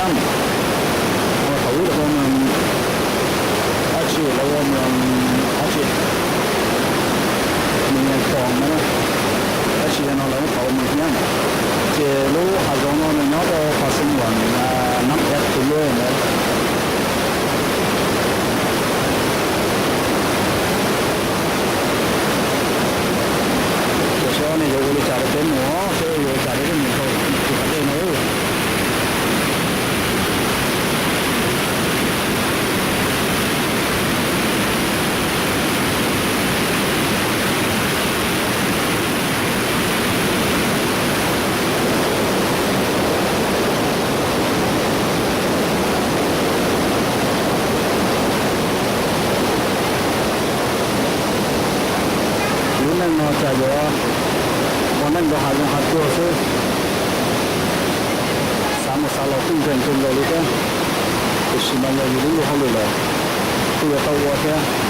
Mus thaum ub lawv ua mus dab tsi, lawv ua mus dab tsi, mus Nyias Khoom no, tab sis yog no lawv muab tau mus Nyias Khoom. Ces lub hav zoov no nws nyob rau Pas Xees Muas, Nab Eb Tus Luj ntawd. Ces seb nej yuav ua li cas rau peb mus, seb yuav ua li cas rau peb mus rau tim qab dej no. Lub neej no cas yuav ua neej rau hav zoov hav tsuag xwb. Xav mus xav los kuj nkees kawg nkaus li thiab, tiam sis mas yog yus lub luag hauj lwm lawm kuj yuav tau ua thiab.